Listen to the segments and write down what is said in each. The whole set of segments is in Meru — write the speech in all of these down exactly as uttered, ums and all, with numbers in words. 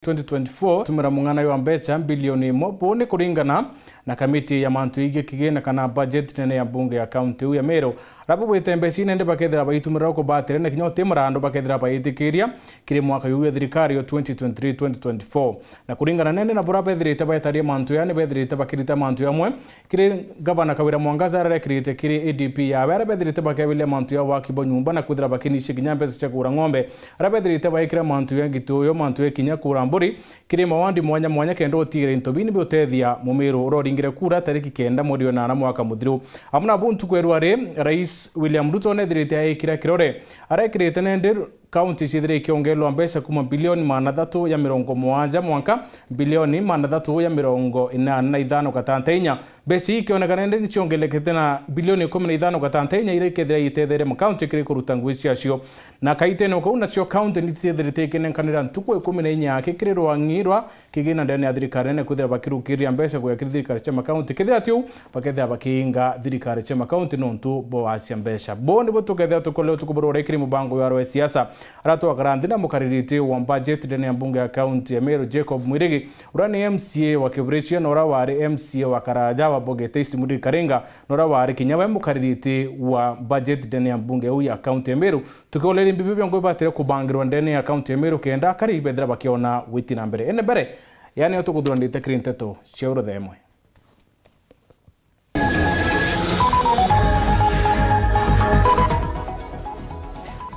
twenty twenty-four, tumira mung'ana jwa mbeca bilioni imwe. Buu ni kuringana na kamiti ya mantu igie kigina kana budget nene ya mbunge ya kaunti iu ya Meru. Aria bugwite mbeca inene bakethira baitumira kubatira na kinya uti murandu bakethira baitikiria kiri mwaka juu ya thirikari ya twenty twenty-three twenty twenty-four. Na kuringana nene na buria bethirite baetaria mantu jaa, ni bethirite bakirita mantu jamwe kiri ngavana Kawira Mwangaza aria arekirite kiri A D P yawe, aria bethirite bakebiria mantu ja waki bwa nyumba na kwithira bakinicia kinya mbeca cia kugura ng'ombe, aria bethirite baikira mantu ja ngituyo, mantu ja kinya kugura mburi kiri mawandi mwanya mwanya kenda utigira into bini biutethia Mumiru uria uringire kura tariki kenda mweri wa inana mwaka muthiru. Amwe na buu ntuku ya rwari, Rais William Ruto nethirite aikira kirore aria ekirite nende kaunti ciithire ikiongererwa mbeca kuuma bilioni magana athatu ya mirongo mugwanja mwanka bilioni magana athatu ya mirongo inana na ithano gatanta inya. Mbeca ii ikionekana indi ni ciongerekete na bilioni ikumi na ithano gatanta inya iria ikethira itetheria makaunti kiri kuruta ngugi ciacio. Na kaitene o kau nacio kaunti ni ciithirite ikinenkanira ntuku ikumi na inya aki kiri rwang'i rwa kigina ndene ya thirikari nene kwithira bakirukiria mbeca kuja kiri thirikari cia makaunti. Kethira ti uu, bakethira bakiinga thirikari cia makaunti nontu bwa wacia mbeca. Buu nibo tukethira tukolea utuku buru uria kiri mubango jwa rwa siasa. Aria twakara nthi na mukaririti wa budget ndene ya mbunge ya kaunti ya Meru, Jacob Mwirigi, uria ni M C A wa Kibirichia na uria wari M C A wa Karaja wa Boget East, Muriri Karinga, na uria wari kinya we mukaririti wa budget ndene ya mbunge iu ya kaunti ya Meru. Tukiuria ni mbibi biongo bibatire kubangirwa ndene ya kaunti ya Meru kenda akari bethira bakiona gwiti na mbere. Ene mbere, yani, o tukuthuranite kiri nteto cia urutha imwe.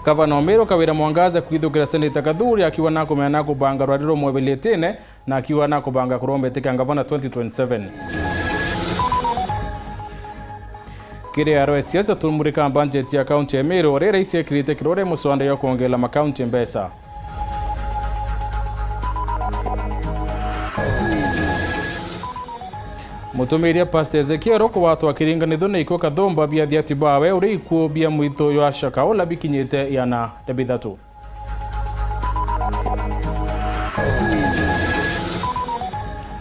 Gavana wa Meru Kawira Mwangaza kwithukira Seneta Kathuri akiuga nakumenya nakubanga rwari rumwe bilitine na akiuga nakubanga kuromba iti kia ngavana twenty twenty-seven. Kiri aro ya siasa tumurika budget ya kaunti ya Meru, uria rais ekirite kirore muswanda ya kuongerera makaunti mbeca. Mutumiria Pastor Ezekiel kugwatwa akiringanithua na ikuu kathumba bia thiati bawe, uria ikuu bia mwitu jwa Shakahola bikinyite iana ria bithatu.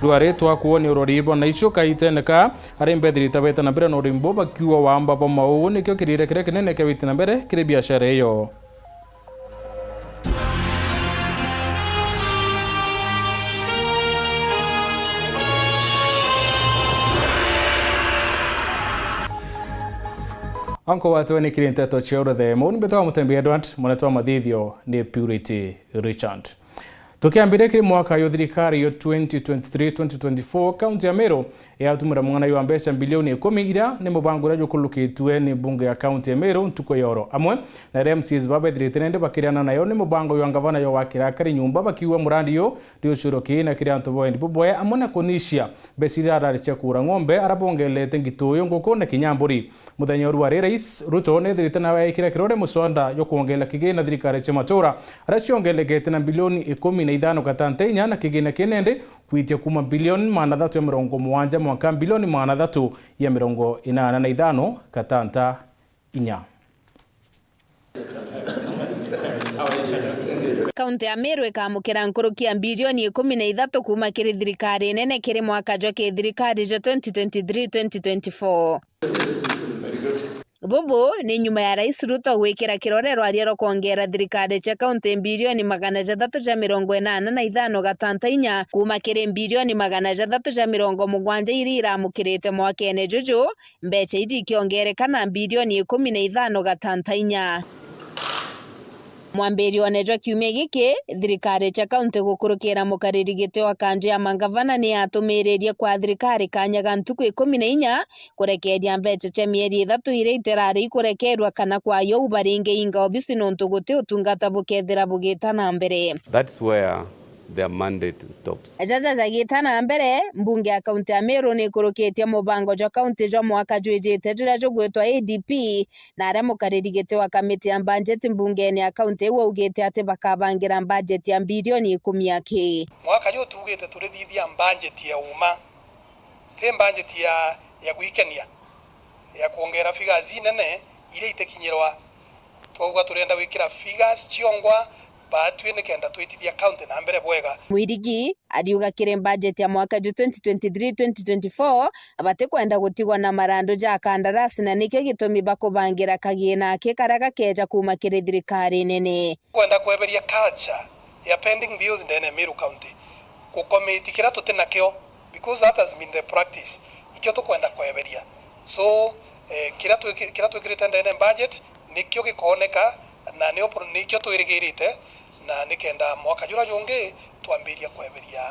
Rwari twakuonia urori bwa naichu kaitene ka aria mbethirite beta na mbere na urimi buu bakiuga wamba bwa mau nikio kirire kiria kinene kia witi na mbere kiri biashara iyo. Anko watwe ni kiri nteto cia uruthe. Muuni mbitwa wa Mutembi Edward, munetwa mathithio ni Purity Richard. Tukiambiria kiri mwaka yo thirikari yo twenty twenty-three twenty twenty-four, kaunti ya Meru yatumira mung'ana jwa mbeca bilioni ikumi iria ni mubango uria jukurukitue ni mbunge ya kaunti ya Meru ntuku ya oro. Amwe na aria M C As babethirite nende bakiriana nayo ni mubango jwa ngavana jwa gwakira akari nyumba, bakiuga murandi uyu ni ucuro kiina kiri antu bo endi bubwe, amwe na kunicia mbeca iria arari cia kugura ng'ombe, aria bongerete ngituyu, nguku na kinya mburi. Muthenya uyu wa ri, Rais Ruto nethirite nawe aikira kirore muswanda jwa kwongerera kigina thirikari cia matura, aria ciongerekete na bilioni ikumi na ithano gatanta inya, na kigina kii nende kwitia kuuma bilioni magana athatu ya mirongo mugwanja mwanka bilioni magana athatu ya mirongo inana na ithano gatanta inya. Kaunti ya Meru ikamukira nkuruki ya bilioni ikumi na ithatu kuuma kiri thirikari nene kiri mwaka jwa kithirikari jwa twenty twenty-three twenty twenty-four. Bubu ni nyuma ya Rais Ruto gwikira kirore rwaria rwa kwongera thirikari cia kaunti bilioni magana jathatu ja mirongo inana na ithano gatanta inya kuuma kiri bilioni magana jathatu ja mirongo mugwanja iria iramukirite mwakene juju, mbeca iji ikiongereka na bilioni ikumi na ithano gatanta inya. Mwambirione jwa kiumia giki, thirikari cia kaunti gukurukira mukariri giti wa kanju ya mangavana ni yatumiririe kwa thirikari kanya ga ntuku ikumi na inya kurekeria mbeca cia mieri ithatu iria itirari ikurekerwa kana kwa yo baringi inga obisi nontu guti utungata bukethira bugita na mbere. That's where their mandate stops. Jaja jagita na mbere, mbunge ya kaunti ya Meru ni ikurukitie mubango jwa kaunti jwa mwaka jwijite juria jugwitwa A D P, na aria mukariri giti wa kamiti ya mbanjeti mbungene ya kaunti iu augite ati bakabangira mbanjeti ya bilioni ikumi aki. Mwaka juu tuugite turithithia mbanjeti ya uma, ti mbanjeti ya, ya gwikenia, ya kwongera figures inene iria itikinyirwa. Twauga turenda gwikira figures ciongwa baatwi nikenda twitithia county na mbere bwega. Mwirigi ariuga kiri budget ya mwaka ju twenty twenty-three twenty twenty-four, batikwenda gutigwa na marandu ja kandarasi, na nikio gitumi bakubangira kagina aki karia gakeja kuuma kiri thirikari nene. Kwenda kweberia culture ya pending bills ndene ya Meru County, gukomiti kiria tuti nakio, because that has been the practice, ikio tukwenda kweberia. So, eh, kiria twiki-, kiria twikirite ndene ya budget nikio gikooneka, na nio pro-, nikio twirigirite, na nikenda mwaka juria jungi twambiria kweberia,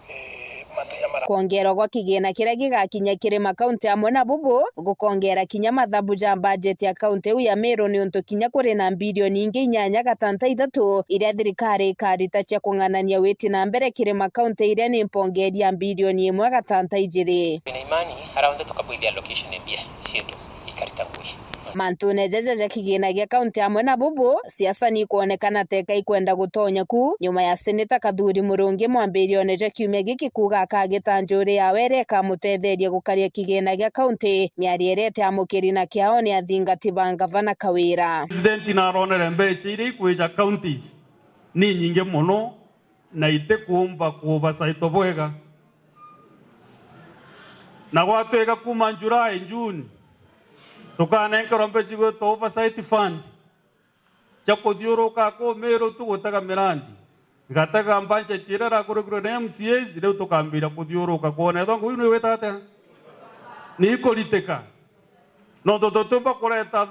eh, mantu ja mara. Kwongerwa gwa kigina kiria gigakinya kiri makaunti amwe na bubu, gukongera kinya mathabu ja budget ya kaunti iu ya Meru, niuntu kinya kuri na mbirioni ingi inyanya gatanta ithatu iria thirikari ikarita cia kung'anania witi na mbere kiri makaunti iria ni mpongeri ya mbirioni imwe gatanta ijiri. Twina imani around tukabwithia allocation ya mbia cietu ikarita ngugi. Mantune jaja ja kigina gia kaunti amwe na bubu, siasa ni ikwonekana teka ikwenda gutonya ku, nyuma ya Seneta Kathuri Murungi mwambirione ja kiumia giki kuuga akagita njuri yawe iria ikamutetheria gukaria kigina gia kaunti, miario iria itiamukiri na kiao ni athingati ba ngavana Kawira. President naronere mbeca iria ikwija counties ni nyingi mono, na itikuumba ku oversight bwega. Na gwatwika kuuma July, June, tukanenkerwa mbeca igwitwa oversight fund cia kuthiuruka kuu Meru tugutega mirandi. Igatega budget iria irakurukirwe ni M C As, riu tukambiria kuthiuruka kwona ethwa ngugi niigwita atia? Niikuritika. Nontu tutiumba kureta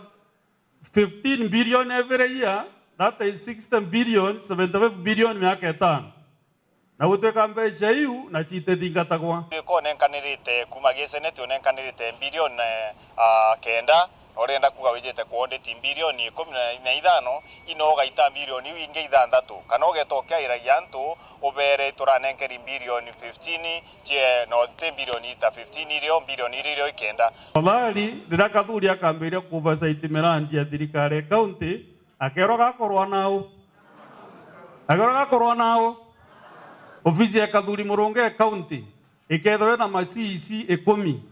fifteen billion every year, that is sixty billion, seventy-five billion miaka itano. Na gutwika mbeca iu na citithingatagwa. Ikonenkanirite kuuma gi Senate, unenkanirite billion, eh, ah, kenda, na urenda kuuga wijite ku audit billion ikumi na ithano, ino ugaita billion iu ingi ithanthatu, kana ugeta ukiairagia antu ubere turanenkeri billion fifteen, cie, no ti billion ita fifteen irio, billion irio irio ikenda. Tafadhali, riria Kathuri akambiria ku oversight mirandi ya thirikari ya county, akerwa gakorwa nau. Akerwa gakorwa nau. Ofisi ya Kathuri Murungi ya county ikethirwa na ma C E C ikumi.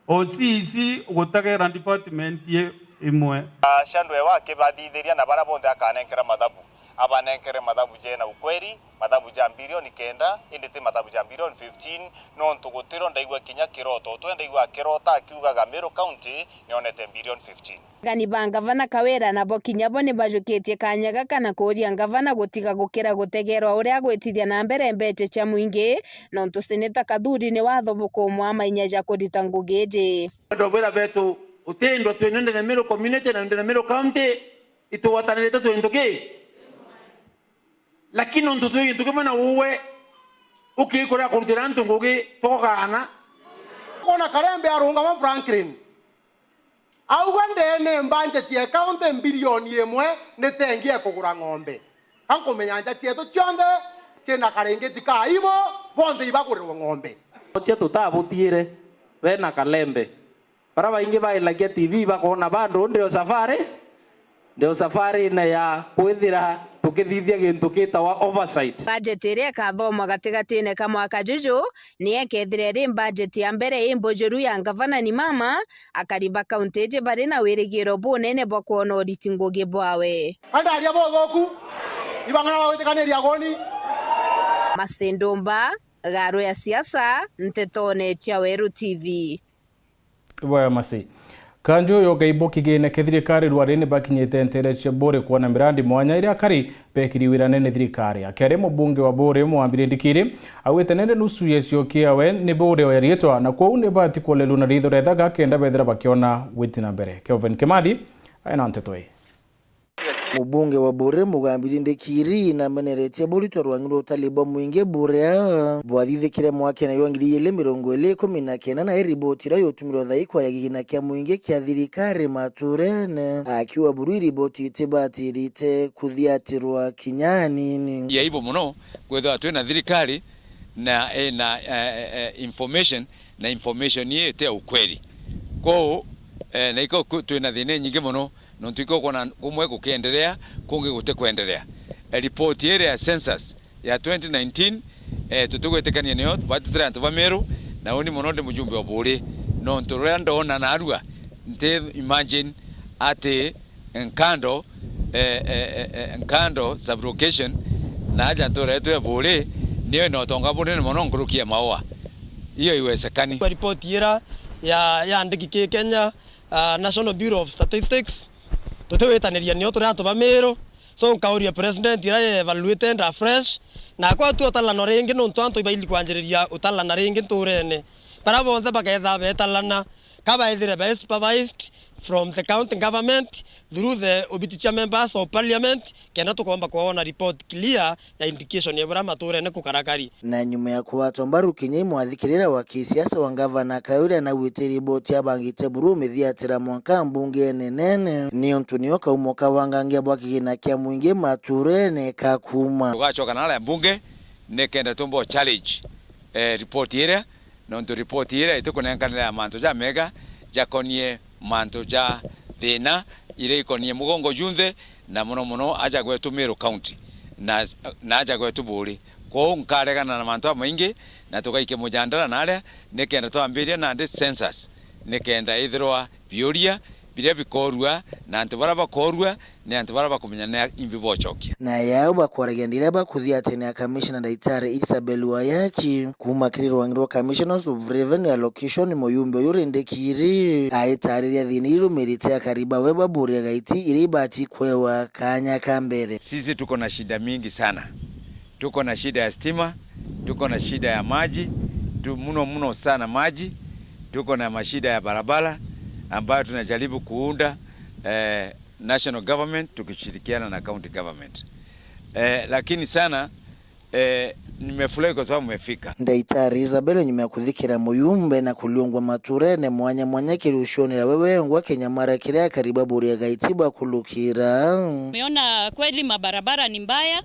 O C E C gutegera department i-, imwe. Ah, Shandwe wake bathithiria na baria bonthe akanenkera mathabu. Abanenkere mathabu jena ukweri, mathabu ja bilioni kenda, indi ti mathabu ja bilioni fifteen, nontu gutirio ndaigua kinya kiroto. Utwe ndaigua akirota akiugaga Meru County nionete bilioni fifteen. Agani ba ngavana Kawira nabo kinya bo ni bajukitie kanya gaka na kuuria ngavana gutiga gukira gutegerwa uria agwitithia na mbere mbeca cia mwingi, nontu Seneta Kathuri ni watho bukumwa mainya ja kurita ngugi iji. Ndobwira betu, utindwa twinende na Meru community na ndene Meru County, itugwatanirite twi ntuki. Lakini nontu twi gintu kimwe na uwe, ukikuria kurutira antu ngugi, tukugaana. Kona Karembe arungama Franklin. Auga ndene budget ya county bilioni imwe ni tengi ya kugura ng'ombe. Ka nkumenya nja cietu cionthe ciina karingiti ka ibo, bonthe ibagurirwe ng'ombe. Cia tutabutiire, we na Kalembe. Baria baingi bailagia T V bakoona bandu, ndi o safari, ndi o safarine ya kwithira tukithithia gintu gitawa oversight. Budget iria ikathomwa gatigatine ka mwaka juju, ni ikethira iri budget ya mbere imbujuru ya ngavana ni mama, akari ba kaunti iji bari na wirigiro bunene bwa kwona uriti ngugi bwawe. Ka ndaria buthuku? Ibang'ana bagwitikaniriria aguni? Masindumba, Garo ya Siasa, ntetone cia Weru T V. Bwaya masi. Kanju yo gaibo kigine kethirikari rwari ni bakinyite ntere cia Buri kuona mirandi mwanya iria akari bekiri wirane ni thirikari. Akiaria mubunge wa Buri Mwambire Ndikiri, augite nende nusu ya cio kiawe ni Buri ya riitwa, na kwou ni bati kuolelwa na ritho ria thaga kenda bethira bakiona gwiti na mbere. Kelvin Kimathi, aina nteto ii. Mubunge wa Buri Mugambiri Ndikiri nameneretie buritwa rwang'i rwa utali bwa mwingi buria bwathithikire mwakene jwa ngiri ijiri mirongo iri ikumi na kenda, na iriboti iria yutumirwe thaikwa ya kigina kia mwingi kia thirikari maturene, akiuga buru iriboti itibatirite kuthiatirwa kinya anini. Ya ibo mono kwithirwa twina thirikari na ina, eh, eh, eh, information, na information ii iti ya ukweli. Kwou, eh, na iko ku-, twina thina inyingi mono. Nontu ikio kwona kumwe gukiendelea, kungi gutikwendelea. E, ripoti iria ya census ya twenty nineteen, e, tutigwitikania niyo, bati turi antu ba Meru, na uni mono ndi mujumbe wa Buri. Nontu ruria ndona narua, nti imagine ati Nkando, e, e, e, e, Nkando sub-location, na aja ntura yetu ya Buri, niyo ina utonga bunene mono nkuruki ya Maua. Iyo iwesekani. Kwa ripoti ira ya, ya andiki ki Kenya, ah, National Bureau of Statistics, tutiwitaniria nio turi antu ba Meru, So, nkauria president iria ye evaluated afresh, na kwa tu utalano ringi, nontu antu ibaili kwanjiriria utalana ringi nturene. Bara bonthe baketha betalana, ka baithire be supervised from the county government through the obiti cia members of parliament, kenda tukomba kwona report clear ya indication ya buria maturene kukarakari. Na nyuma ya kugwatwa mbaru kinya imwathikirira wa kisiasa wa ngavana Kawira na gwiti riboti abangite buru umithiatira mwanka mbungene nene, niuntu nio kaumo kawangangia bwa kigina kia mwingi maturene kakuma. Tugacoka na aria mbunge nikenda tumbo challenge, eh, report iria, nontu report iria itikunenkanira ya mantu jamega jakonie mantu ja thina iria ikonie mugongo junthe, na mono mono aja gwetu Meru County, na, na aja gwetu Buuri. Kwou nkaregana na mantu jamaingi, na tugaike mujandara na aria, nikenda twambiria nandi census, nikenda ithirwa biuria biria bikorua, na antu baria bakorua, ni antu baria bakumenya ni imbi bocokia. Na yao bakwaragia ndiria bakuthia atene ya Kamishna Ndaitari Isabel Wayaki, kuma kiri rwangi rwa Commissioners of Revenue Allocation, muyumbe uyu Rindikiri aitariria thina irumirite akari bawe ba Buuri Gaiti iria ibati kwewa kanya ka mbere. Sisi tuko na shida mingi sana. Tuko na shida ya stima, tuko na shida ya maji, tu-, mno mno sana maji, tuko na mashida ya barabara ambayo tunajaribu kuunda, eh, national government tukishirikiana na county government. Eh, lakini sana, eh, nimefurahi kwa sababu mmefika. Ndaitari Isabel, nyuma ya kuthikira muyumbe na kuliungwa maturene mwanya mwanya kiri ucioni ra we wengwa kinyamara kiria akari ba Buuri Gaiti bakulukira. Umeona kweli mabarabara ni mbaya,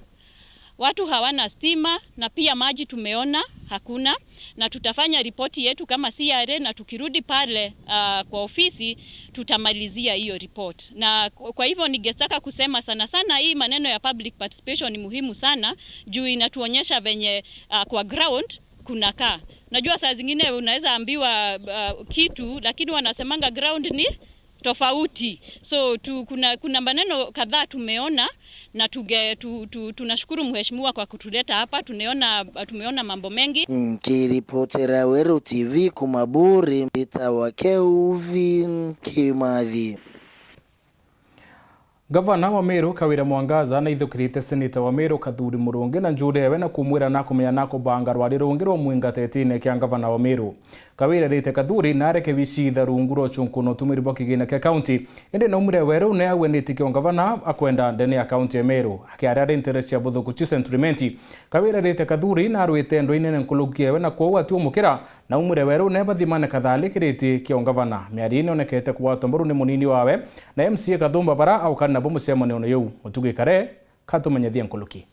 watu hawana stima na pia maji tumeona hakuna, na tutafanya ripoti yetu kama C R A, na tukirudi pale, ah, kwa ofisi tutamalizia hiyo report. Na kwa hivyo ningetaka kusema sana sana hii maneno ya public participation ni muhimu sana, juu inatuonyesha venye, ah, kwa ground kunakaa. Najua saa zingine unaweza ambiwa, ah, kitu, lakini wanasemanga ground ni tofauti. So tu, kuna, kuna maneno kadhaa tumeona na tuge, tu, tu, tunashukuru mheshimiwa kwa kutuleta hapa. Tunaona, tumeona mambo mengi. Nkiripotera Weru T V kuma Buuri, mbitawa Kelvin Kimathi. Gavana wa Meru Kawira Mwangaza naithukirite seneta wa Meru Kathuri Murungi na njuuria yawe na kumwira nakumenya nakubanga rwari rungi rwa mwingatetine kia gavana wa Meru. Kawira erite Kathuri nareke bicitha rungu rwa uchunku na utumiri bwa kigina kia kaunti, indi naumire weru ne agwenitie kio gavana akwenda ndene ya kaunti ya Meru. Akiaria ari ntere cia buthuku cia Century Menti, Kawira erite Kathuri narwite ndwa inene nkuruki ewe na kwou atiumukira, naumire weru ne bathimane kathalikiritie kio gavana. Miario inonekete kugwatwa mbaru ni munini wawe na M C A Kathumba bara aukari nabo mucemanione yuu. Mutugi Kare katumenyethia nkuruki.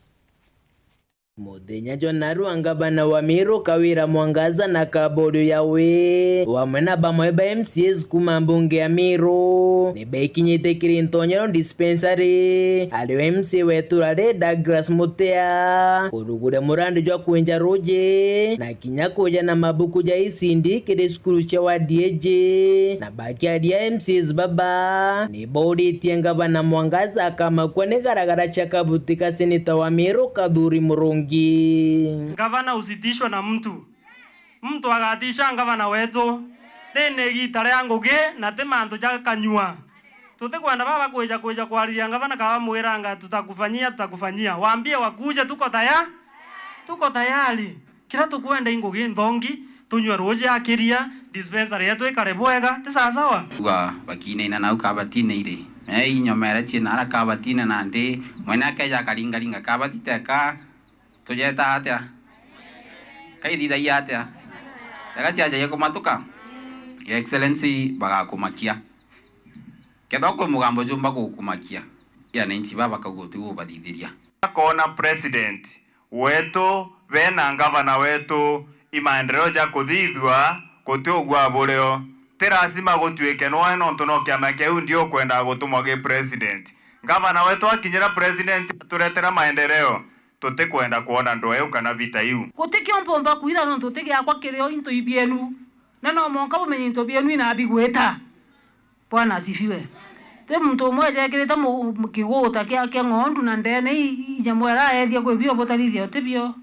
Muthenya jwa narua ngavana wa Meru Kawira Mwangaza na kaborio yawe, wamwe na bamwe ba M C As kuma mbunge ya Meru, ni bekinyite kiri ntonyero dispensary, ari o M C A wetu rari Douglas Mutea, kuruguria murandi jwa kwinja ruji, na kinya kuja na mabuku ja icindi kiri cukuru cia wadi iji, na bakiaria M C As baba, ni bauritie ngavana Mwangaza akamakua ni garagara cia kabuti ka seneta wa Meru Kathuri Murungi. Gavana usitishwe na mtu. Mtu agatisha ngavana wetu. Riri ni igita ria ngugi na ti mantu ja kanyua. Tutikwenda baba kwija, kwija kwariria ngavana kaba mwiranga, "Tutakufanyia, tutakufanyia." Waambie wakuje, tuko taya-, tuko tayari. Kiria tukwenda i ngugi nthongi, tunywe ruuji akiria, dispensary yetu ikare bwega, ti sawa sawa? Uga bakinaina nau kabatine iri. Me inyomere ciina ara kabatine nandi, mwene akeja akaringaringa kabati teka, tujeta atia? Kaithithagia atia? Teka cianjagia kumatuka? Your Excellency, bagakumakia. Kethwa kwi mugambo jumba gukumakia, ya ninchi baba bakauga uti ubathithiria. Akona president wetu, bena ngavana wetu, i maendeleo ja kuthithua, guti ugwa burio. Ti lazima gutuike nwae nontu no kiama kiu ndio ukwenda gutumwa gi president. Ngavana wetu akinyira president aturetera maendeleo, tutikwenda kwona ndweu kana vita iu. Guti kio mpomba kwitha nontu ti giakwa kirio into ibienu, na no mwanka bumenye into bienu inabigwita. Bwana asifiwe. Ti muntu umwe ejekirite mu-, mu-, kiguuta kia, kia ng'ondu na ndeene i, i nyamu iraethia kwi bio butarithia uti bio.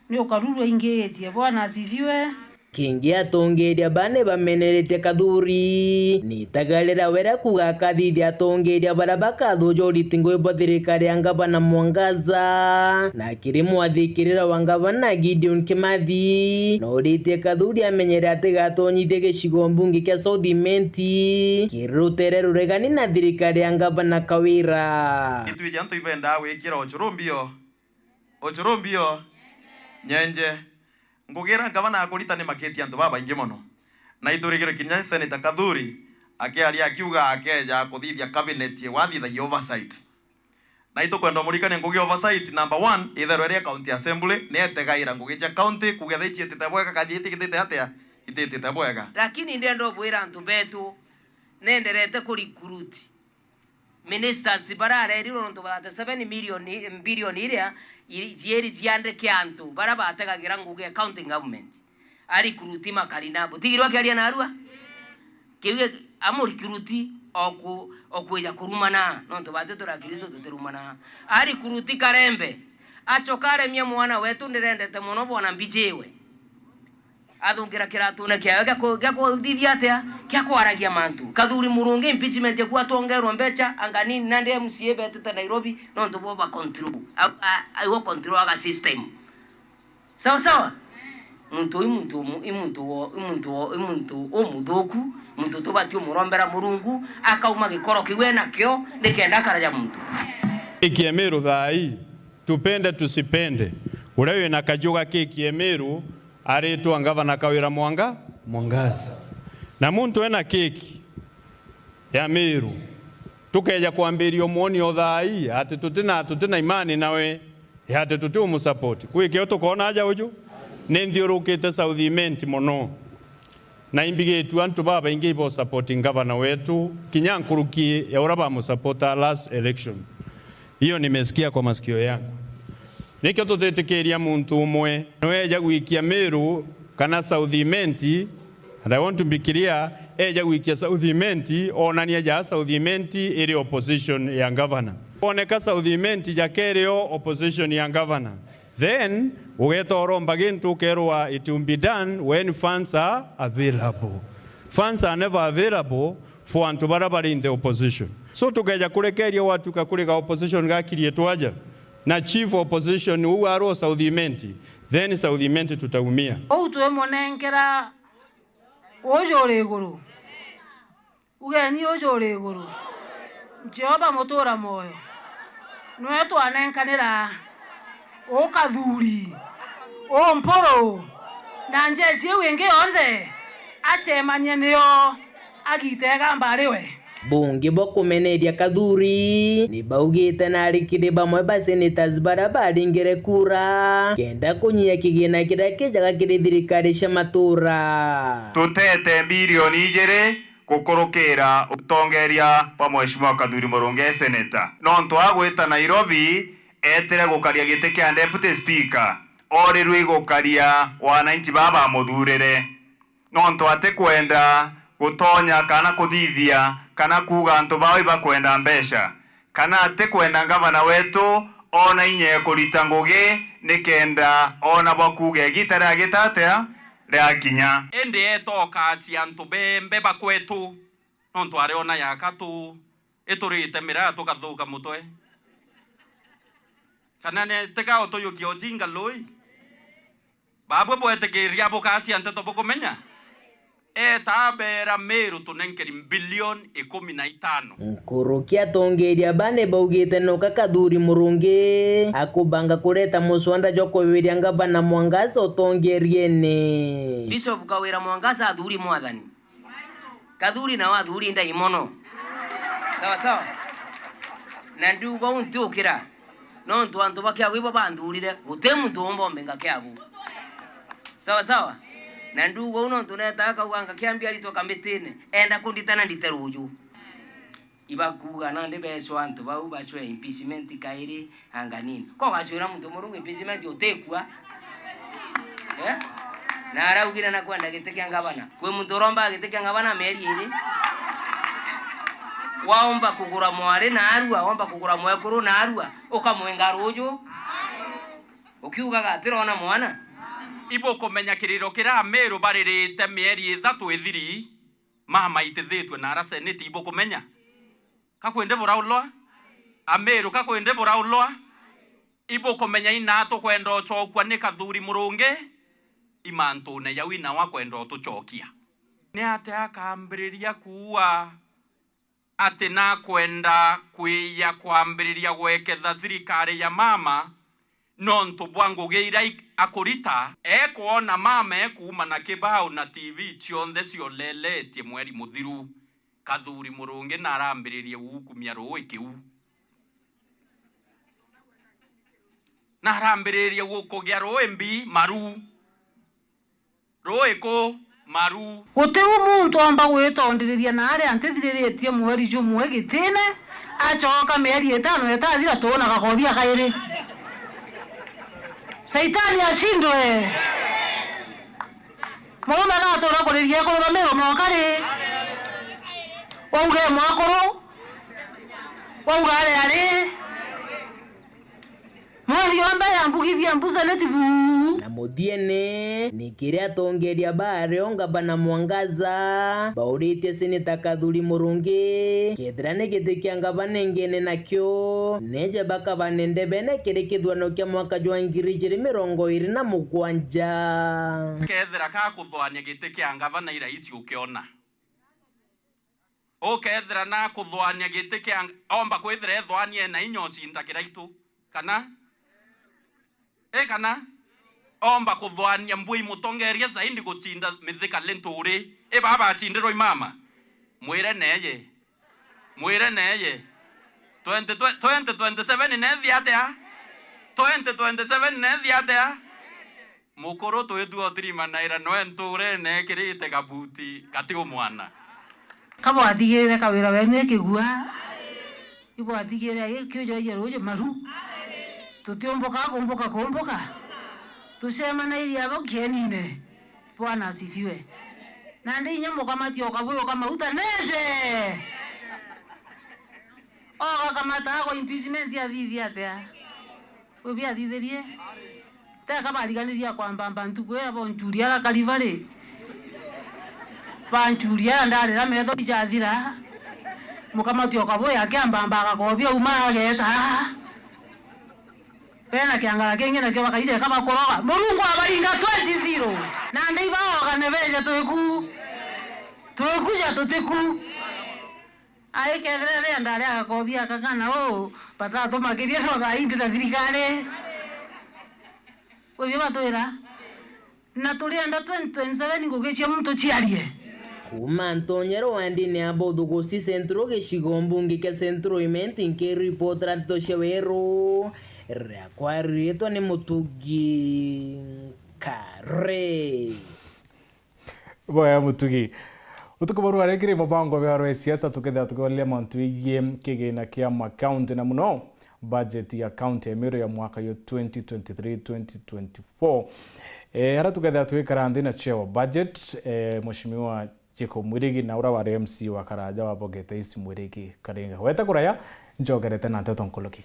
Ni ukarurua ingiitie. Bwana asifiwe. Kingi atongeria bane bameneretie Kathuri. Ni itagarira wera kuga akathithia atongeria bara bakathuja uriti ngugi bwa thirikari ya ngavana Mwangaza. Na kiri mwathikirira wa ngavana Gideon Kimathi, no uritie Kathuri amenyere atigatonyithie gicigo mbunge kia South Imenti kiri rutere ruregani na thirikari ya ngavana Kawira. Itwiji antu ibendaa gwikira ucurumbio, ucurumbio, nyenje. Ngugi iria ngavana akurita ni makitie antu babaingi mono. Na iturigirwe kinya Senator Kathuri akiaria akiuga akeja kuthithia cabinet wathithagia oversight. Na itukwenda umurikanie ngugi oversight number one, itherwe ria county assembly, ni etegaira ngugi cia county, kugetha iciitite bwega, kathi itikitite atia, ititite bwega. Lakini ndenda ubwira antu betu, nenderete ku recruit ministers bara arerirwe nontu ba thirty-seven million, billion iria i-, cieri ciandike antu bara bategagira ngugi ya county government. A recruit Makarina, butigirwa akiaria narua? Kiuge amu recruit oku-, okwija kurumana, nontu batu turakiristo tutirumana. A recruit Karembe, acoka aremia mwana wetu ndirendete mono bwana Mbijiwe. Athungira kiratune kiawe gia ku-, gia kuthithia atia? Gia kwaragia mantu. Kathuri Murungi impeachment eku atongerwe mbecha, anga nini nandi M C A betite Nairobi, nontu bo ba control. A, a, a, igo control aga system. Sawa sawa? Muntu uyu muntu umu-, i muntu wo, i muntu wo, i muntu umuthuku, muntu tubati umurombera Murungu, akauma gikoro kiu enakio, nikenda akaraja muntu. Keki ya Meru thaa ii, tupende tusipende, uria wina kajuga keki ya Meru, aritwa ngavana Kawira Mwanga-, Mwangaza. Na muntu ena keki ya Meru, tukeja kwambiria umwonia o thaa ii ati tutina, tutina imani nawe, ya ati tuti umusupport. Gwikio tukoona aja uju, ni nthiurukite South Imenti mono. Na imbigitue antu babaingi ibo support ngavana wetu, kinya nkuruki ya uria bamusupporta last election. Hiyo nimesikia kwa masikio yangu. Nikio tutitikiria muntu umwe niwe eja gwikia Meru kana South Imenti, and I want to be clear, eja gwikia South Imenti, onania ja South Imenti iri opposition ya governor. Oneka South Imenti ja kerio opposition ya governor. Then, ugeta uromba gintu ukerwa it will be done when funds are available. Funds are never available for antu baria bari in the opposition. So tukeja kurekeria gwatuika kuri ga opposition gakirie twaja, na chief opposition uu arwo South Imenti, then South Imenti tutaumia. Uu twimunenkera uju uri iguru. Ugeni uju uri iguru, Jehova mutura mwoyo, niwe twanenkanira u Kathuri, u Mpuru, na njeshi iu ingi yonthe acemanie nio agite igamba ari we. Bungi bwa kumeneria Kathuri ni baugite na ari kiri bamwe ba senators baria baringire kura kenda kunyia kigina kiria kijaga kiri thirikari cia matura. Tutete mbirioni ijiri gukurukira utongeria bwa Mheshimiwa Kathuri Murungi e seneta, nontu agwita Nairobi etire gukaria giti kia deputy speaker, orirwe igukaria wananchi baa bamuthurire, nontu atikwenda gutonya kana kuthithia kana kuuga antu bao ibakwenda mbeca. Kana atikwenda ngavana wetu oona inya ya kurita ngugi nikenda oona bwa kuuga igiita riagita atia riakinya. Indi etokacia antu bembe bakwetu, nontu ariona yaka tu iturite miraa tukathuka mutwe. Kana ni tiga utuyukia ujinga lui? Babwe bwetikiria bukacia nteto bukumenya? Eta abeera Meru tunenkeri mbilioni ikumi na itano. Nkuruki atongeria bane baugite noka Kathuri Murungi akubanga kureta muswanda jwa kubiria ngavana Mwangaza utongeriene. Bishop Kawira Mwangaza athuri mwathani. Kathuri nao athuri ndaimono. Sawa sawa. Na ndiuga uu ntiukira. Nontu antu ba Kiagu ibo banthurire, guti muntu uumba umbenga Kiagu. Sawa sawa? Na ndiuga uu nontu neetaga kauga ngakiambia aritwe kamitine, enda kunditana ndite ruuju. Ibakuuga nandi beecwa antu bau bacwe impeachment kairi, anga nini. Ko ugacwira muntu Murungu impeachment utikua? Eh? Na araugire nakwenda giti kia ngavana. Kwi muntu urombaga giti kia ngavana mieri iri? Waomba kugura mwari naarua, waomba kugura mwekuru naarua, ukamwenga ruuju? Ukiugaga atirona mwana? Ibukumenya kiriro kiria Amiru baririte mieri ithatu ithiri, mama aitithitue na ara Seneti, ibukumenya? Ka kwindi buraulwa? Amiru, ka kwindi buraulwa? Ibukumenya ina tukwenda ucokua ni Kathuri Murungi i mantune jau, ina wa kwenda utucokia. Ni atia akambiriria kuua ati nakwenda kwija kwambiriria gweketha thirikari ya mama nontu bwa ngugi iria i-, akurita? Ekwona mama ekuuma na kibau na T V cionthe cioleletie mweri muthiru, Kathuri Murungi na arambiririe gukumia ruui kiu. Na arambiririe gu-, kugia ruui mbi maru. Ruui ku? Maru. Guti u muntu omba gwitondiriria na aria ntithiriritie mweri jumwe gitine, acoka mieri itano itathira tuuna gakothia kairi. Saitani acindwe. Murume agatura kuriria ekuru ba Miru mwoka ri? Wauga e mwakuru? Wauga ari ari? Mweri onthe yambugithia mbuca ni tibu. Na muthiene, ni kiria atongeria ba Areo, Ngavana Mwangaza, bauritie Seneta Kathuri Murungi kethira ni giti kia ngavana engene nakio, neje bakabane ndebene kiri kithurano kia mwaka jwa ngiri ijiri mirongo iri na mugwanja. Kethira ka kuthwania giti kia ngavana i raisi ukiona. Ukethira na kuthwania giti kia ng-, omba kwithira ethwania ena inya ucinda Kiraitu. Kana? I kana? Omba kuthwania mbui mutongeria zaidi gucinda Mithika Linturi. I baba acindirwe i mama. Mwire neye. Mwire neye. Twenty, twenty twenty-seven nethi atia? Twenty twenty-seven nethi atia? Mukuru twitue utirimanaira noe nturene ekirite kabuti gati umwana. Kabwathigirire kawira wenu ikigua. Ibwathigirire ikiujoiya ruuji maru. Tutiumbuka kumbuka kumbuka. Tucemanairie abo kienine. Bwana asifiwe. Nandi inya mukamati o kabuyu ka mauta neze. Ogakamata agwa impeachment athithia atia? Kwi biathithirie? Teka bariganiria kwambamba ntuku iria bonchuria ara Karivari. Banchuria ara ndarira metho ijathira. Mukamati o kabuyu akiambamba agakobia uma ageta. Bena kiangara kingi nakio bakaija eka bakuroga. Murungu abaringa twenty zero. Nandi ibaogane beje twiku. Twikuja tutiku. Ai kethira rienda ria gakobia aka kana uu, batatuma kiria no thaa ii ndi na thirikari. Kwithio batwira. Na turienda twenty twenty-seven ngugi cia muntu ciarie. Kuuma Ntonyero wandini ya Bothugusi Central gicigo mbunge kia Central Imenti nkiripotera ndeto cia weru, riakwa riitwa ni Mutugi Nkare. Boya Mutugi. Utuku bwa rware kiri mubango bwa rwa siasa tukethira tukiorera mantu igie kigina kia ma county na muno budget ya county ya Meru ya mwaka yo twenty twenty-three twenty twenty-four. Eh, ara tukethira twikara nthi na chair wa budget, eh, Mheshimiwa Jacob Mwirigi na ura wari M C wa Karaja wa Bogete East Mwirigi Karinga. Weta kuraya, njogerete na nteto nkuluki.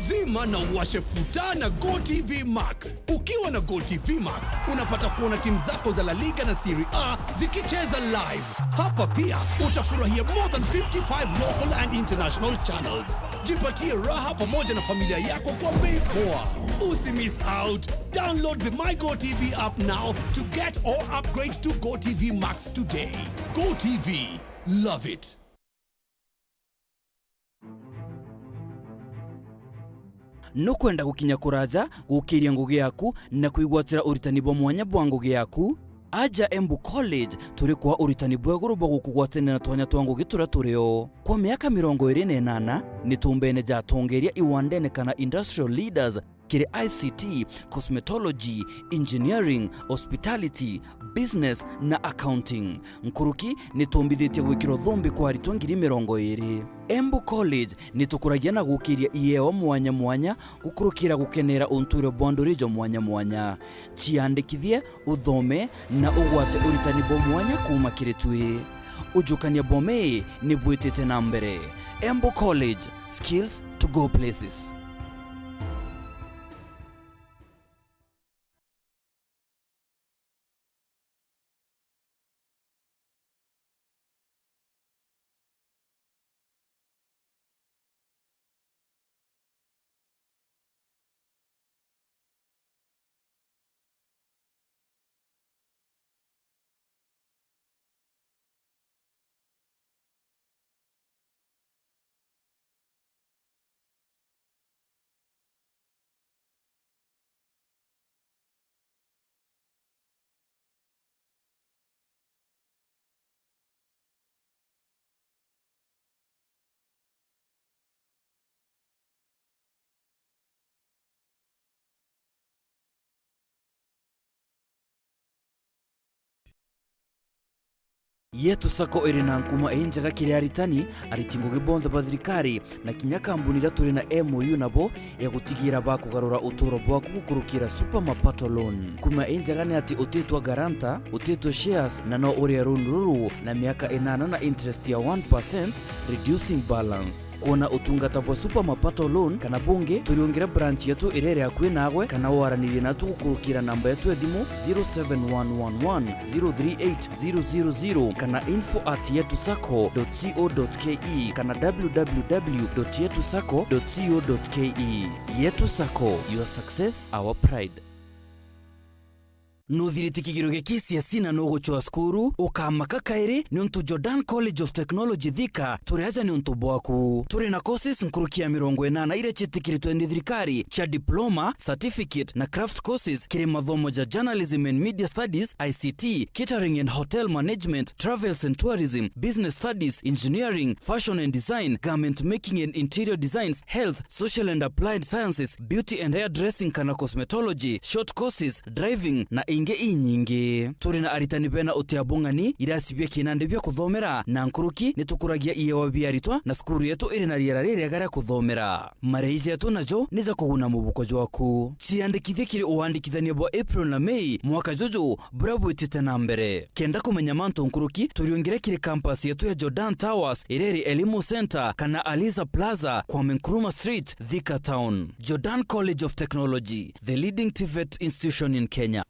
Zima na uwashe futa na Go T V Max. Ukiwa na Go T V Max, unapata kuona timu zako za La Liga na Serie A zikicheza live. Hapa pia utafurahia more than fifty-five local and international channels. Jipatie raha pamoja na familia yako kwa bei poa. Usimiss out. Download the My Go T V app now to get or upgrade to Go T V Max today. Go T V. Love it. Nukwenda gukinya kuraja gukiria ngugi yaku na kwigwatira uritani bwa mwanya bwa ngugi yaku? Aja Embu College, turi kwa uritani bwa iguru bwa gukugwatanira na twanya twa ngugi turia turio. Kwa miaka mirongo iri na inana, ni tumbene ja atongeria iwandene kana industrial leaders, kiri I C T, cosmetology, engineering, hospitality, business na accounting. Nkuruki ni tumbithitie gwikira uthumbi kwa aritwa ngiri mirongo iri. Embu College ni tukuragia na gukiria iewa mwanya mwanya gukurukira gukenera untuire bwa nduri jwa mwanya mwanya. Ciandikithie, uthome na ugwate uritani bwa mwanya kuuma kiri twi. Ujukania bwa mii ni bwitite na mbere. Embu College, skills to go places. Yetu Sacco iri na nkuma injega kiri aritani, ariti ngugi bonthe ba thirikari, na kinya kambuni iria turi na M O U nabo ya gutigira bakugarura uturo bwaku gukurukira Super Mapato Loan. Nkuma injega ni ati utitwa guarantor, utitwa shares, na no urie loan ruru na miaka inana na interest ya one percent, reducing balance. Kwona utungata bwa Super Mapato Loan kana bungi, turiungire branch yetu iria iri akui naagwe, kana waranirie natu gukurukira namba yetu ya thimu zero seven one one one zero three eight zero zero zero kana info at yetu sacco dot co dot ke kana w w w dot yetu sacco dot co dot ke. Yetu Sacco, your success, our pride. Nuthirite kigerio gia K C S E na nugucwa cukuru, ukamaka kairi, niuntu Jordan College of Technology Thika turi aja niuntu bwaku. Turi na courses nkuruki ya mirongo inana iria ciitikiritwe ni thirikari cia diploma, certificate na craft courses kiri mathomo ja journalism and media studies, I C T, catering and hotel management, travels and tourism, business studies, engineering, fashion and design, garment making and interior designs, health, social and applied sciences, beauty and hairdressing kana cosmetology, short courses, driving na ingi inyingi. Turi na aritani bena utia bung'ani, irasi bia kinandi bia kuthomera na nkuruki ni tukuragia iewa bia aritwa na cukuru yetu iri na riera ririega ria kuthomera. Marei jetu najo ni ja kuguna mubuko jwaku. Ciandikithie kiri uandikithania bwa April na May mwaka juju buria bwitite na mbere. Kenda kumenya mantu nkuruki, turiungire kiri campus yetu ya Jordan Towers, iria iri Elimu Center kana Aliza Plaza, Kwame Nkrumah Street, Thika Town. Jordan College of Technology, the leading TVET institution in Kenya.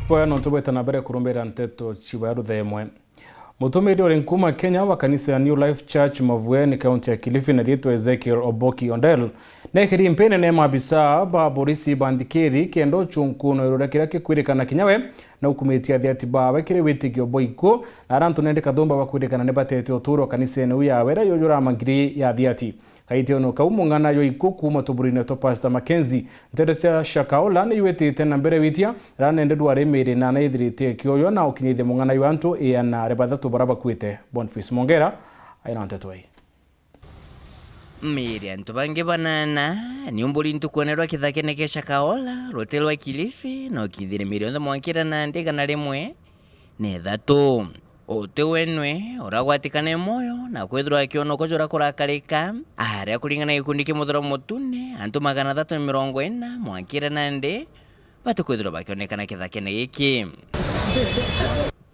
Boya nontu bwita na mbere kurumbira nteto ciba ruthemwe. Mutumiri uri nkuma Kenya wa kanisa ya New Life Church Mavueni, kaunti ya Kilifi, na riitwa Ezekiel Oboki Ondel, neekiri mpene ne maabisa ba borisi ba nthikiri kenda ucunkunwa irura kiria kikwirikana kinya we na ukumitie athiati bawe kiri witikio bwa iku, na ara antu nende kathumba bakwirikana ni batete uturo kanisene u yawe iria yujura mangiri ya athiati. Kaitiono kau mung'ana jwa iku kuuma tuburine twa Pastor Mackenzie. Nteto cia Shakaola ni iwitite na mbere witia, ranende dwari miri na naithirite kioyo na ukinyithia mung'ana jwa antu iana ria bathatu bara bakuite. Boniface Mongera aina nteto ii. Miri antu bangi banana ni umburi ntuku ene rwa kithakene kia Shakaola, ruti rwa Kilifi, na ukinyithire miri yonthe mwankira na ndigana rimwe na ithatu. Uti wenwe uragwatikana e mwoyo na kwithirwa akionokwa jura kurakarika, aria kuringana na gikundi kia Muthuro Mutune, antu magana athatu na mirongo ina mwankire nandi batikwithirwa bakionekana kithakene giki.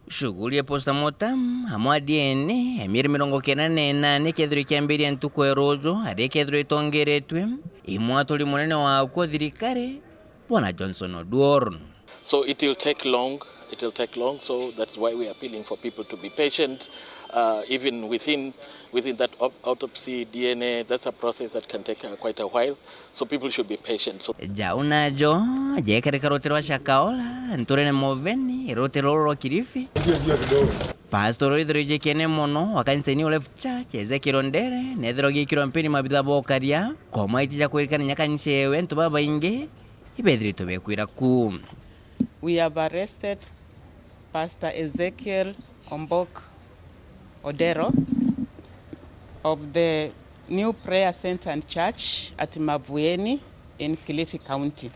Shughuli ya postmortem amwe a D N A ya mieri mirongo kenda na inana ikethirwa ikiambiria ntuku ya ruju, aria ikethirwa itongeretwe i mwaturi munene wa akuu thirikari, Bwana Johnson Oduor. So it will take long, it will take long, so that's why we are appealing for people to be patient, uh, even within, within that op-, autopsy, D N A, that's a process that can take, uh, quite a while, so people should be patient. So Jau najo jekarika ruti rwa Shakaola, nturene Moveni, ruti ruru rwa Kilifi. Pastor withirwa ijikene mono wa kanisa New Life Church, Ezekiel Ondere, nethirwa giikirwa mpini mabitha bokaria, kwa maiti ja kwirikana nya kanisa ewe, antu babaingi ibethiritwe bekwira ku. We have arrested Pastor Ezekiel Ombok Odero of the New Prayer Centre and Church at Mavueni in Kilifi County.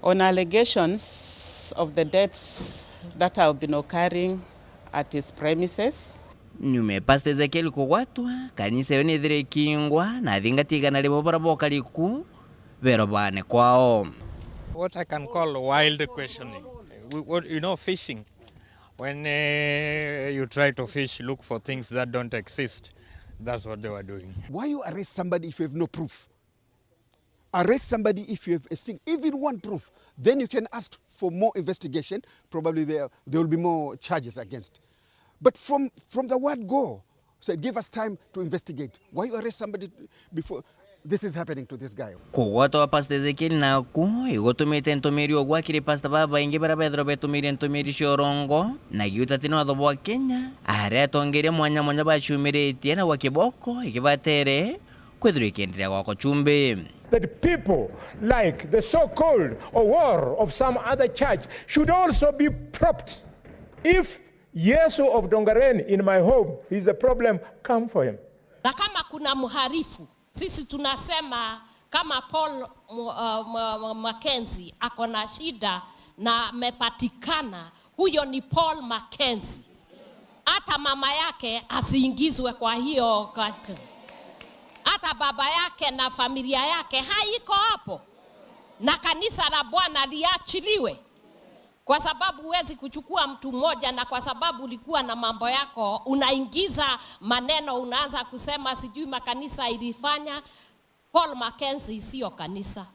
On allegations of the deaths that have been occurring at his premises. Nyuma ya Pastor Ezekiel kugwatwa, kanisa yo nithire ikingwa na athingati igana rimwe bara bokari ku berobane kwao. What I can call wild questioning. We, what, you know, fishing. When uh, you try to fish, look for things that don't exist. That's what they were doing. Why you arrest somebody if you have no proof? Arrest somebody if you have a sing-, even one proof. Then you can ask for more investigation. Probably there, there will be more charges against. But from, from the word go, said, "Give us time to investigate." Why you arrest somebody before this is happening to this guy? Kugwatwa gwa Pastor Ezekiel naku igutumite ntumiri ugwa kiri pastor babaingi baria bethirwa betumirie ntumiri cia urongo, na giutati ni watho bwa Kenya, aria atongeria mwanya mwanya baciumiritie na gwa kiboko ikibatere kwithirwa ikienderea gwakwa chumbi. That people like the so-called Owor of some other church should also be propped. If Yesu of Dongaren in my home is the problem, come for him. Na kama kuna mharifu, sisi tunasema kama Paul mu-, uh, ma-, ma-, Mackenzie ako na shida na amepatikana, huyo ni Paul Mackenzie. Hata mama yake asiingizwe kwa hiyo ka-, hata baba yake na familia yake haiko hapo, na kanisa la Bwana liachiliwe. Kwa sababu huwezi kuchukua mtu mmoja, na kwa sababu ulikuwa na mambo yako, unaingiza maneno, unaanza kusema sijui makanisa ilifanya. Paul Mackenzie sio kanisa.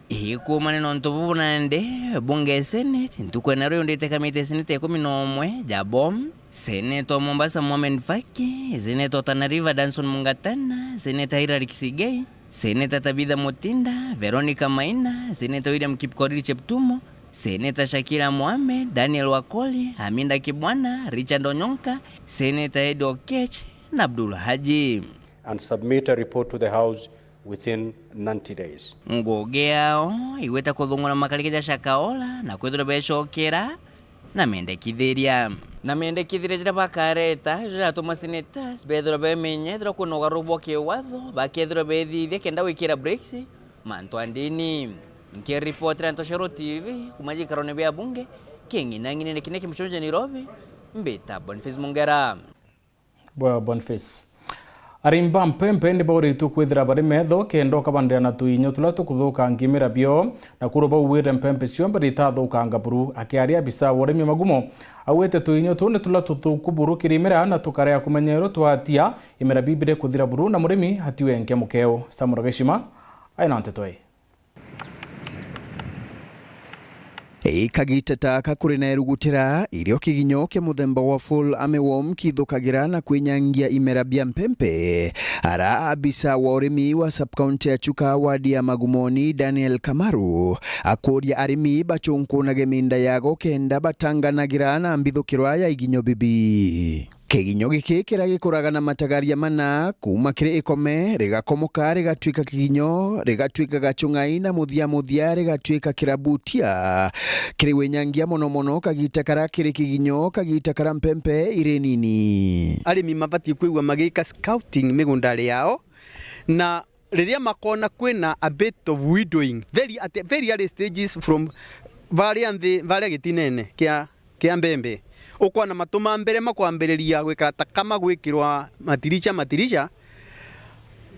Ikuumania nontu bubu nandi, bunge ya Senate, ntuku ya naro yundite kamiti ya Senate ya ikumi na umwe, Jabom, Senate wa Mombasa Mohamed Faki, Senate wa Tana River Danson Mungatana, Senate Hillary Kisigei, Seneta Tabitha Mutinda, Veronica Maina, Seneta William Kipkorir Cheptumo, Seneta Shakira Mohamed, Daniel Wakoli, Aminda Kibwana, Richard Onyonka, Seneta Ed Okech na Abdul Haji. And submit a report to the House within ninety days. Ngugi yao igwita kuthungura makarike ja Shakahola na kwithirwa becokera na mendekithiria. Na mendekithiria jaria bakareta, ijo jatuma senators bethirwa bemenya ethirwa kwina ugaruru bwa kiwatho, bakethirwa bethithia kenda gwikira brakes mantu a ndini. Nkiripotera Ntoshero T V kuma gikarone bia bunge, king'inang'inene kiria ki mucunjani Nairobi, mbita Boniface Mungera. Bwa Boniface. Arimi ba mpempe ni bauritue kwithira bari metho kenda ukabandira na tuinyo turia tukuthukangia imera bio, na kwou bauwire mpempe cio mbere itathukanga buru. Akiaria abisa wa urimi Magumo, augite tuinyo tuu ni turia tuthuku buru kiri imera na tukarega kumenyererwa twatia imera biu bire kuthira buru na murimi atiwe nke mukeo. Samuel Geshima aina nteto ii. Ii kagita ta aka kuri na irugutira, irio kiginyo kia muthemba wa fall armyworm kithukagira na kwinyangia imera bia mpempe. Ara abisa wa urimi wa sub-county ya Chuka wadi ya Magumoni, Daniel Kamaru, akuria arimi bachunkunage minda yago kenda batanganagira na mbithukirwa ya iginyo bibi. Kiginyo giki kiria gikuraga na matagaria mana, kuuma kiri ikome, rigakomoka, rigatuika kiginyo, rigatuika gachung'ai, na muthia muthia rigatuika kirabutia. Kiri winyangia mono mono kagita karia kiri kiginyo, kagita karia mpempe iri nini. Arimi mabatie kwigua magika scouting migundari yao, na riria makona kwina a bit of widowing, very, at very early stages from varia nthi, varia gitinene kia, kia mbembe, ukona matu ma mbere makwambiriria gwikara ta kama gwikirwa matiricha, matiricha,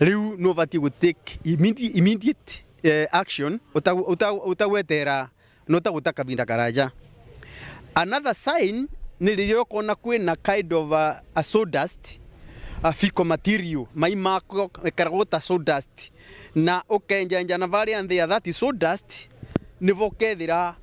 riu nubatie gu take immedi-, immediate, eh, action, uta-, uta-, utagwetera na utaguta kavinda karaja. Another sign ni riria ukona kwina kind of a, a sawdust, a fecal material, mai mako ikaragwo ta sawdust, na ukenjenja na varia nthi ya that sawdust, nivo ukethira,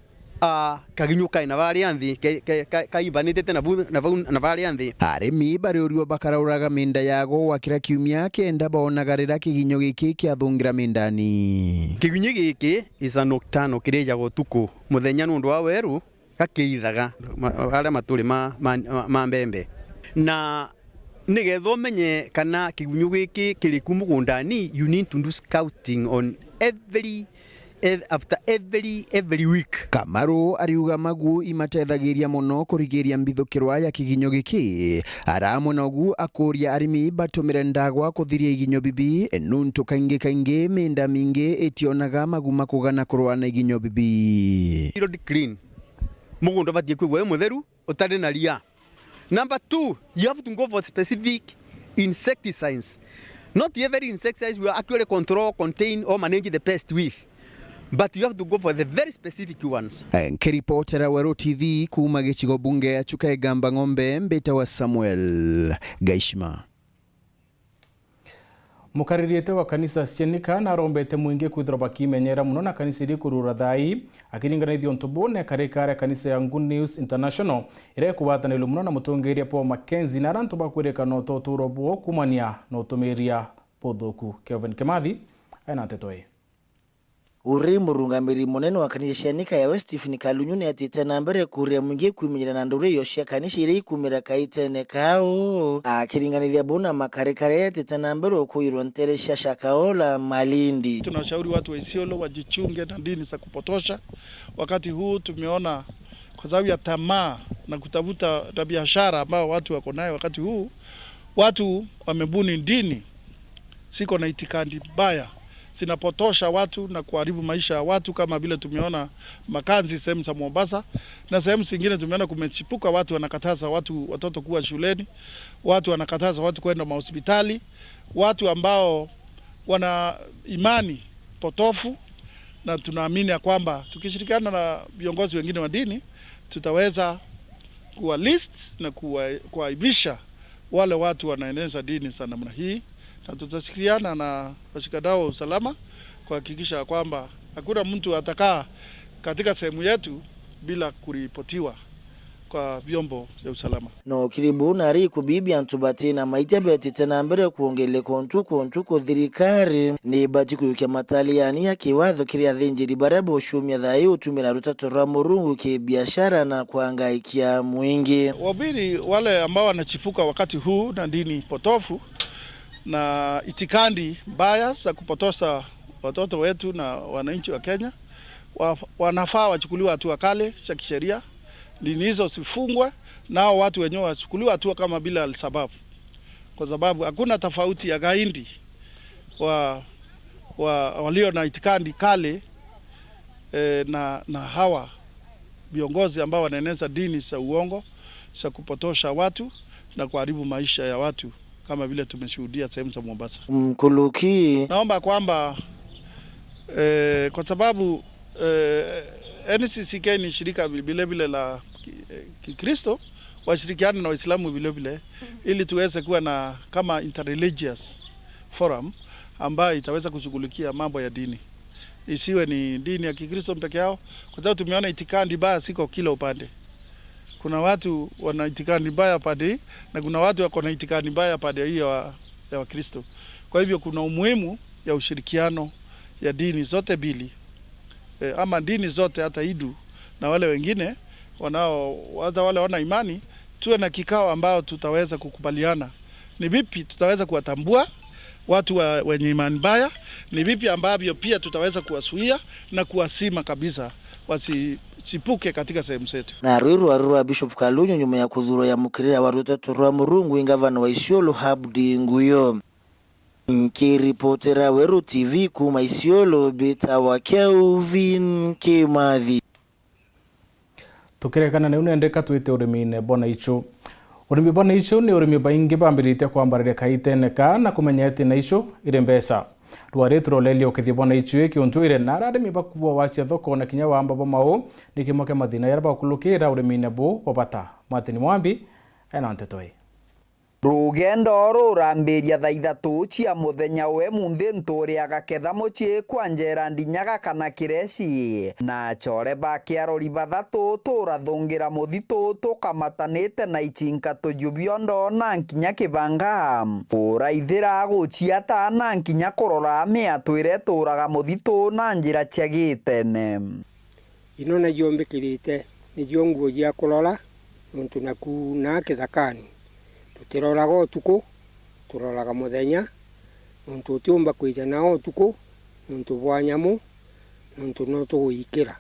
a, kaginyu kai na varia nthi, ke-, ke-, ka-, kaimbanite na vau, na vau, na varia nthi. Arimi bariurirwa bakarauraga minda yago gwa kira kiumia kenda bonaga riria kiginyo giki kiathungira mindani. Kiginyu giki is a nocturnal, kirijagwa utuku. Muthenya nundu wa weru, gakiithaga ma-, aria maturi ma, ma, ma, ma mbembe. Na nigetha umenye kana kigunyu giki kiri ku mugundani, you need to do scouting on every ev-, after every, every week. Kamaru ariuga magu imatethagiria mono kurigiria mbithukirwa ya kiginyo giki. Aramwe nogu akuria arimi batumire ndagwa kuthiria iginyo bibi, nuntu kaingi kaingi minda mingi itionaga magu ma kugana kurwa na iginyo bibi. Field clean. Mugunda ubatie kwigua wi mutheru, utari na ria. Number two, you have to go for specific insecticides. Not every insecticide will actually control, contain or manage the pest with. But you have to go for the very specific ones. Eh, nkiripotera Weru T V kuuma gicigo bunge ya Chuka Igamba Ng'ombe, mbitawa Samuel Gaishima. Mukaririete wa kanisa Sienika narombete mwingi kwithirwa bakimenyera mono na kanisa iria ikurura thai, akiringanithia untu buu na ikarika aria kanisa ya Good News International, iria ikugwatanirue mono na mutongeria Paul Mackenzie, na aria antu bakwirikana uto uturo bwoo kumania na utumiria buthuku. Kelvin Kimathi aina nteto ii. Uri murungamiri munene wa kanisa cia Nikaya we Stephen Kalunyu ni atite na mbere kuria mwingi kwimenyera na nduri iyo cia kanisa iria ikumira kaitene kao. Akiringanithia buu na makarikare atite na mbere ukuirwa ntere cia Shakahola, Malindi. Tunashauri watu wa Isiolo wajichunge na dini za kupotosha. Wakati huu tumeona kwa sababu ya tamaa na kutafuta na biashara ambao watu wako nayo wakati huu, watu wamebuni dini ziko na itikadi mbaya, zinapotosha watu na kuharibu maisha ya watu, kama vile tumeona Makanzi sehemu za Mombasa na sehemu zingine tumeona kumechipuka, watu wanakataza watu, watoto kuwa shuleni, watu wanakataza watu kwenda mahospitali, watu ambao wana imani potofu, na tunaamini ya kwamba tukishirikiana na viongozi wengine wa dini tutaweza kuwa list na kuwa-, kuwaivisha wale watu wanaeneza dini za namna hii, na tutashirikiana na washikadau wa usalama kuhakikisha kwamba hakuna mtu atakaa katika sehemu yetu bila kuripotiwa kwa vyombo vya usalama. No kiri buu nari ikubibia antu bati na maitia betite na mbere kwongereka ntuku ntuku, thirikari ni ibati kuyukia mataliani ya kiwatho kiri athinjiri baria bocuumia thayu utumira ruteto rwa Murungu kibiashara na kwangaikia mwingi. Wahubiri wale ambao wanachipuka wakati huu na dini potofu na itikadi mbaya za kupotosha watoto wetu na wananchi wa Kenya, wa-, wanafaa wachukuliwe hatua kali za kisheria, dini hizo zifungwe, nao watu wenyewe wachukuliwe hatua kama vile Al-Shabaab, kwa sababu hakuna tofauti ya gaidi wa, wa, walio na itikadi kali, eh, na, na hawa viongozi ambao wanaeneza dini za uongo, za kupotosha watu na kuharibu maisha ya watu kama vile tumeshuhudia sehemu za Mombasa. Mkuluki. Naomba kwamba, eh, kwa sababu, eh, N C C K ni shirika vile vile la ki-, eh, Kikristo, washirikiane na Waislamu vile vile, ili tuweze kuwa na kama interreligious forum ambayo itaweza kushughulikia mambo ya dini. Isiwe ni dini ya Kikristo peke yao, kwa sababu tumeona itikadi mbaya ziko kila upande. Kuna watu wana itikadi mbaya pande hii na kuna watu wako na itikadi mbaya pande hii ya wa-, ya Wakristo. Kwa hivyo kuna umuhimu ya ushirikiano ya dini zote mbili, eh, ama dini zote, hata Hindu na wale wengine wanao, hata wale wana imani, tuwe na kikao ambao tutaweza kukubaliana ni vipi tutaweza kuwatambua watu wa, wenye imani mbaya, ni vipi ambavyo pia tutaweza kuwazuia na kuwazima kabisa wasichipuke katika sehemu zetu. Na rwi rwaru rwa Bishop Kalunyu nyuma ya kuthurwa ya mukirira wa ruteto rwa Murungu i ngavana wa Isiolo Abdi Nguyo. Nkiripotera Weru T V kuuma Isiolo, mbitawa Kelvin Kimathi. Tukirekana nau nendeka twite urimiine bwa naichu. Urimi bwa naichu ni urimi baingi bambiritie kwambariria kaitene ka na kumenya ati naichu iri mbeca. Rwari turoleria ukithia bwa naichu ii kiuntu iri na ara arimi bakuua wacia thoko na kinya wamba bwa mau ni kimwe kia mathina jaria bagukurukira urimiine buu bwa bata. Martin Mwambi ena nteto ii. Rugendo rurambiria thaa ithatu cia muthenya wa imunthi nturi agaketha mucii kwa Gerald Nyaga kana Kireci, na achore bake arori bathatu turathungira muthitu tukamatanite na ichinka tuju biondo na nkinya kibanga. Kuraithira guciata na nkinya kurora miatu iria ituraga muthitu na njira cia gitene. Ino nacio mbikirite nicio nguo cia kurora, nontu naku na kithakani tutiroraga utuku, turoraga muthenya, nontu utiumba kwija na utuku nontu bwa nyamu, nontu no tugwikira.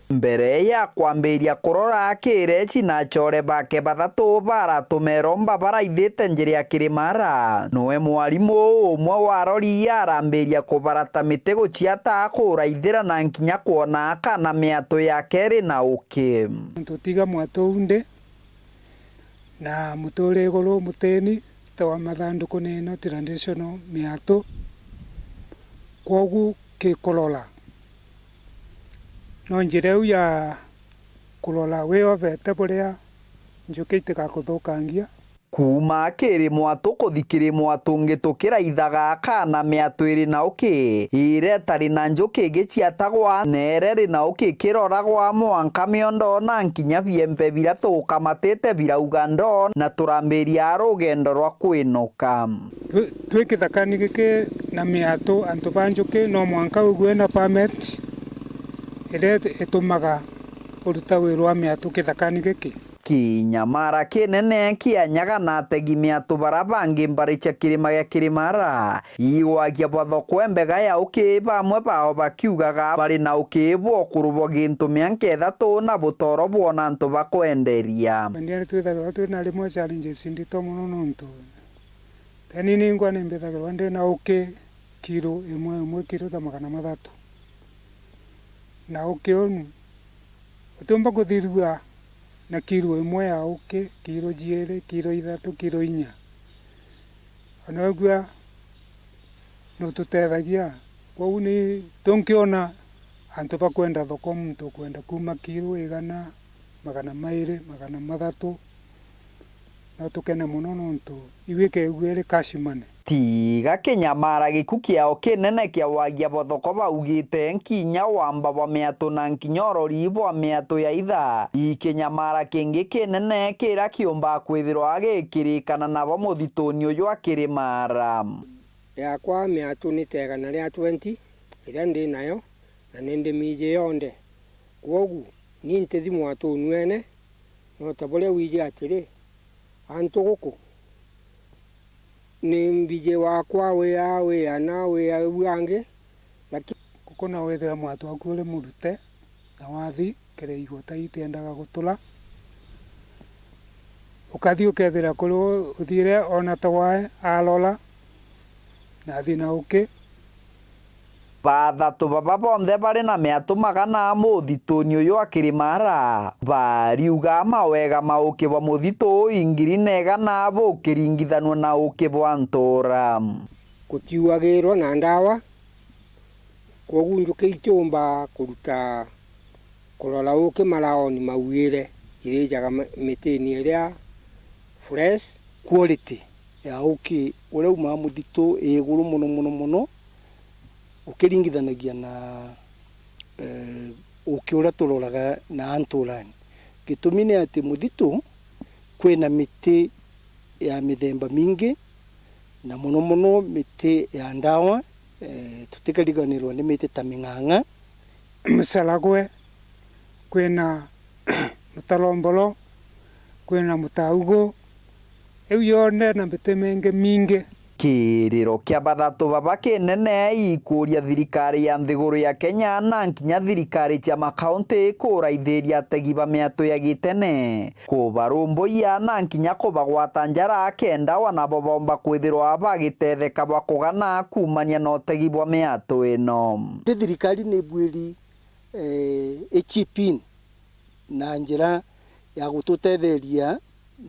Mbere ya kwambiria kurora, Kireci na achore bake bathatu baratumera umba baraithite njira ya Kirimara. Noe mwarimu umwe wa rori arambiria kubarata miti guciata kuraithira na nkinya kwona kana miatu yake iri na uki. Tutiga mwatu uu ndi, na muture iguru mutini ta wa mathanduku ni ino traditional miatu. Kwogu kikurora, no njira iu ya kurora wiovete buria njuki itigakuthukangia. Kuuma kiri mwatu kuthi kiri mwatu ungi tukiraithaga kana miatu iri na uki, iria itari na njuki igiciatagwa, na iria iri na uki ikiroragwa, mwanka miondo na nkinya biembe biria tukamatite birauga ndo, na turambiria rugendo rwa kwinuka. Twi, twi kithakani giki na miatu, antu ba njuki no mwanka ugue na permit iria itumaga uruta wira wa miatu kithakani giki. Kinyamara kinene kianyaga na ategi miatu bara bangi mbari cia kirima gia Kirimara igwagia bwa thoko e mbega ya uki, bamwe bao bakiugaga bari na uki bwa ukuru bwa gintu mianka ithatu na butoro bwona antu ba kwenderia. Ndiani twithagirwa twina rimwe challenges ndito mono nontu teni ningwa ni mbithagirwa ndina uki kiro imwe, imwe kiro ta magana mathatu. Na uki unu utiumba kuthirua na kiro imwe ya uki, kiro jiiri, kiro ithatu, kiro inya. Ona ugua nututethagia. Kwou ni tunkiona antu bakwenda thoko, muntu ukwenda kuuma kiro igana, magana mairi, magana mathatu, no tukene mono nontu iu ikeegua iri cash money. Tiga kinyamara giku kiao kinene kia wagia bwa thoko baugite nkinya wamba bwa miatu na nkinya urori bwa miatu ya itha. Ikinyamara kingi kinene kira kiumba kwithirwa gikirikana nabo muthituni uju a Kirimara. Yakwa miatu ni ta igana ria twenty iria ndi nayo, na ni ndimiji yonthe. Kwogu, ni ntithi mwatu unwene, no ta buria wiji atiri, antu guku ni mbiji wakwa wia, wia na wia u angi, lakini guku no withira mwatu waku uri murute, na wathi kiri igota itiendaga gutura. Ukathi ukethira kuri u-, uthiire ona ta wae arora, na athi na uki. Bathatu baba bonthe bari na miatu magana muthituni uyu a Kirimara, bariuga mawega ma uki bwa muthitu uu ingiri na igana bukiringithanua na uki bwa ntura. Gutiuagirwa na ndawa, kwogu njuki itiumba kuruta kurora uki maraoni mauire irijaga ma-, mitini iria fresh. Quality ya uki uria umaa muthitu ii iguru mono mono mono ukiringithanagia na, eh, uki uria turoraga na nturani. Gitumi ni ati muthitu kwina miti ya mithemba mingi, na mono mono miti ya ndawa, eh, tutikariganirwa ni miti ta ming'ang'a, mucaragwe, kwina mutaromboro, kwina mutaugo, iu yonthe na miti mingi mingi. Kiriro kia bathatu baba kinene ikuria thirikari ya nthiguru ya Kenya na nkinya thirikari cia makaunti kuraithiria ategi ba miatu ya gitene, kubarumbuia na nkinya kubagwata njara kenda wanabo bomba kwithirwa bagitetheka bwa kugana kuumania na utegi bwa miatu ino. Indi thirikari ni ibwiri, eh, ichip in na njira ya gututetheria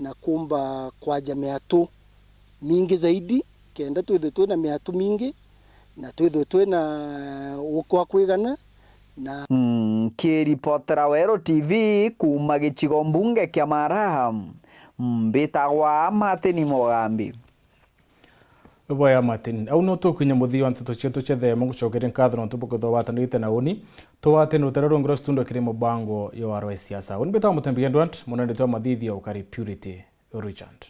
na kumba kwaja miatu mingi zaidi, kenda twithwe twina miatu mingi na twithwe twina uki wa kwigana na. Nkiripotera Weru T V kuuma gicigo mbunge kia Mara, mbitagwa Martin Mugambi. Iboya Martin, au no tukinya muthia wa nteto cietu cia themo. Ngucokeria nkatho nontu bwa kwithirwa watanirite na uni. Tugwatene rutere rungi rwa studio kiri mubango yo arwa siasa. Uni mbitagwa Mutembi Edward, munene wa mathithia ukari Purity Richard.